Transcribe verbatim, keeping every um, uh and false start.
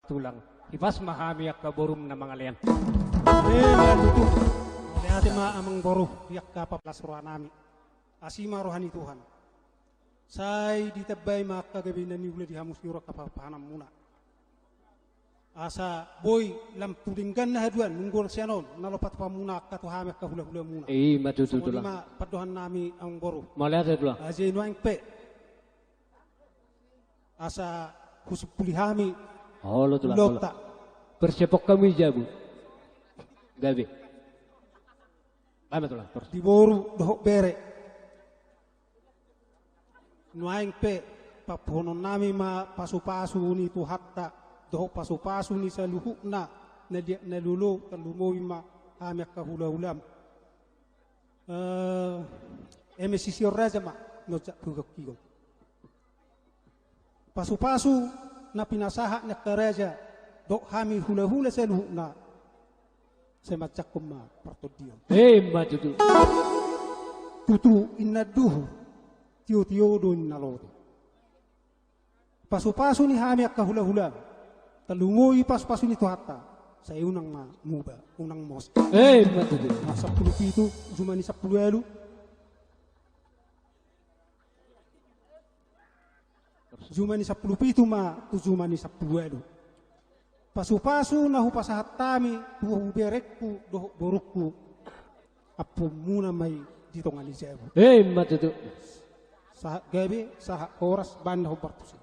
Tulang, hipas ma hami angka borum na mangalean. Eh, ma tutu. Mauliate ma amang boru, di angka palas roha nami. Asi ma roha ni Tuhan. Sai ditambai ma angka gabe na niula di hamu sian angka pahanpahananmuna. Asa boi lam tu denggan na haduan, nunga sian on, na lopat pamuna angka tu hami angka hulahulamuna. Eh, ma tutu, tulang. Songon i ma pandohan nami amang boru. Mauliate, tulang. Aji nuaeng pe. Asa husimpuli hami. Olo, tulang, olo. Ulaonta. Persiapon hamu i jabu. Gabe. Gabe, tulang. Di boru dohot bere. Nuaeng pe, pampuhonon nami ma pasupasu ni Tuhanta, dohot pasupasu ni saluhutna, na liat na lolo, tarlumobi ma hami angka hulahulam. Eh, eme sisihon raja ma, nunjak hugak higot. Pasupasu na pinasahat ni angka raja, dohot hami hulahula saluhutna, sai manjangkon ma partondion. Eh, ma tutu. Tutu inna duhur, tiotio do inna lote. Pasupasu ni hami angka hulahula, tarlumobi pasupasu ni Tuhanta, sai unang ma muba, unang mos. Eh, ma tutu. Na sampulu pitu, juma ni sampulu ualu. Juma ni sampulu pitu ma tu juma ni sampulu ualu. Pasupasu na hupasahat hami tu berengku dohot borungku. Ampuonmuna ma i di tonga ni jabu. Eh, ma tutu. Sahat gabe, sahat horas, bahen na hombar tusi.